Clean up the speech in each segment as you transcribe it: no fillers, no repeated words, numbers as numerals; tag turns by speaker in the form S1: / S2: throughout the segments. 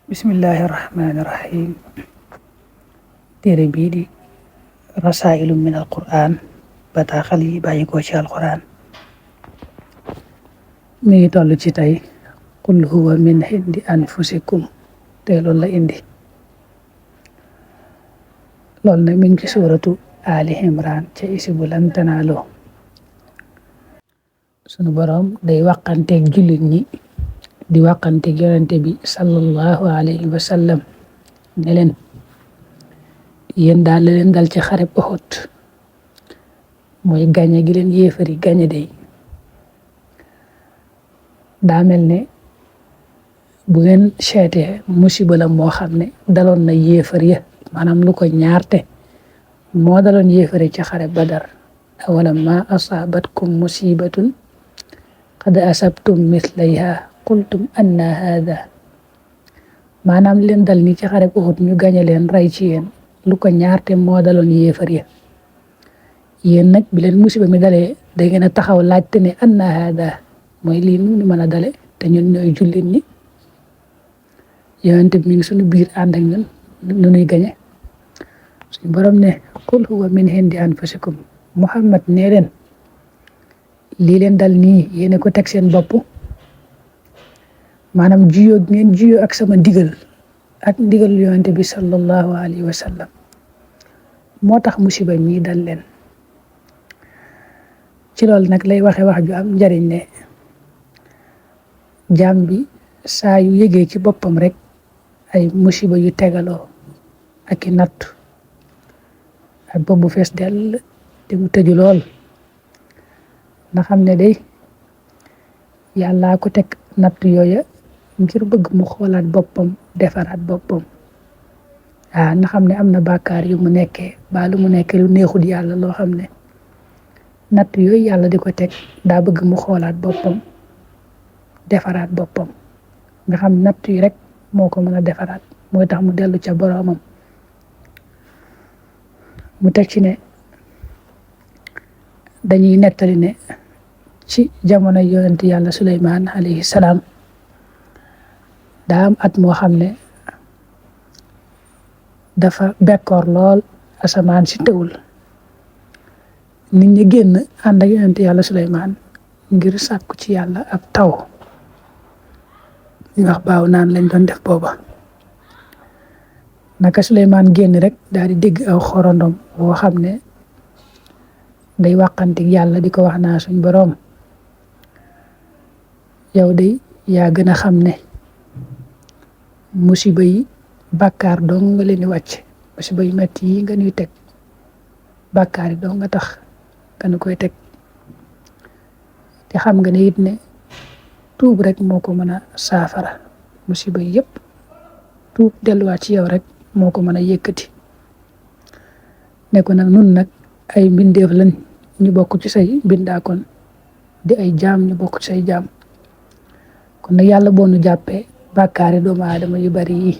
S1: Bismillahirrahmanirrahim. Téere bii di rasailu min alquran bataaxal yi bàyyi ko ci alquran mi ngi toll ci tey qul huwa min indi anfusikum te loolu la indi loolu nag mi ngi ci suuratu Ali Imran ca isibu lan tanaaloo sunu boroom day waqanteeg jullit ñi di waqanteeg yonente bi sallallahu alayhi wa sallam ne leen yéen daal la leen dal ci xareb Uhud mooy gañe gi leen yéefari gañe day daa mel ne bu ngeen seetee musiba la moo xam ne daloon na yéefar ya maanaam lu ko ñaarte moo daloon yéefari ci xareb Badar awalam ma asaabatkum musibatun qad asabtum mislayha qultum anna hada maanaam leen dal ni ci xareb Uhud ñu gañe leen rey ci yéen lu ko ñaarte moo daloon yéefar ya yéen nag bi leen musiba mi dalee da ngeen a taxaw laajte ne anna hada mooy lii nu ñu mën a dale te ñun ñooy jullit ñi yonente bi mi ngi suñu biir ànd ak ñun nu nuy gañe suñu borom ne qul huwa min indi anfusikum Muhammad nee leen lii leen dal nii yéene ko teg seen bopp maanaam juyoo ngeen juyoo ak sama ndigal ak ndigal yonente bi sallallahu alayhi wa sallam moo tax musiba mii dal leen ci loolu nag lay waxe wax ju am njariñ ne jaam bi saa yu yëgee ci boppam rek ay musiba yu tegaloo ak i nattu ak bopp bu fees dell te mu tëju lool na xam ne day yàllaa ko teg nattu yooya ngir bëgg mu xoolaat boppam defaraat boppam na xam ne am na bàkkaar yu mu nekkee ba lu mu nekkee lu neexul yàlla loo xam ne nattu yooyu yàlla di ko teg daa bëgg mu xoolaat boppam defaraat boppam nga xam nattu yi rek moo ko mën a defaraat mooy tax mu dellu ca boroomam mu teg ci ne dañuy nettali ne ci jamono yonent yàlla Suleymaan alayhi salaam daa am at moo xam ne dafa bekkoor lool asamaan si tëwul nit ñi génn ànd ak yonent yàlla Suleymaan ngir sàkku ci yàlla ab taw ñu wax baaw naan lañ doon def booba naka Suleymaan génn rek daal di dégg aw xorondom boo xam ne day wàqantik yàlla di ko wax naa suñ boroom yow de yaa gën a xam ne musiba yi bàkkaar dong nga leen di wàcc musiba yu metti yi nga ñuy teg bàkkaar yi dong nga tax nga nu koy teg te xam nga ne it ne tuub rek moo ko mën a saafara musiba yëpp tuub delluwaat ci yow rek moo ko mën a yëkkati ne ko nag nun nag ay mbindeef lañ ñu bokk ci say mbindaakoon di ay jaam ñu bokk ci say jaam kon nag yàlla boo nu jàppee bàkkaari doomu aadama yu bari yi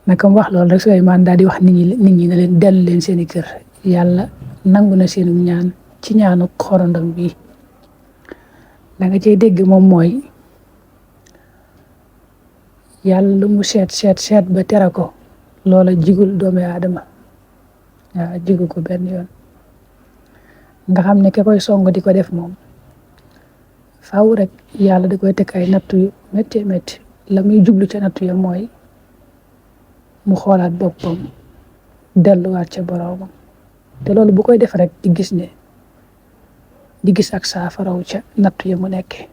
S1: naka mu wax loolu rek Suleymaan daal di wax nit ñi ne leen dellu leen seeni kër yàlla nangu na seenu ñaan ci ñaanu xorondom bi la nga cay dégg moom mooy yàlla lu mu seet ba tere ko loola jigul doomu aadama waaw jigu ko benn yoon nga xam ne ke koy song di ko def moom faaw rek yàlla di koy teg ay nattu yu métti métti la muy jublu ca nattu ya mooy mu xoolaat boppam delluwaat ca boroomam te loolu bu koy def rek di gis ak saafaraw ca nattu ya mu nekkee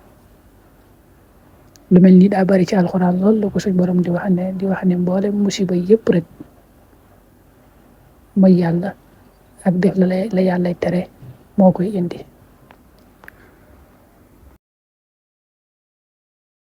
S1: lu mel ni daa bari ci alxuraan lool la ko suñ borom di wax ne mboole musiba yëpp rek mooy yàlla ak def la yàllay tere moo koy indi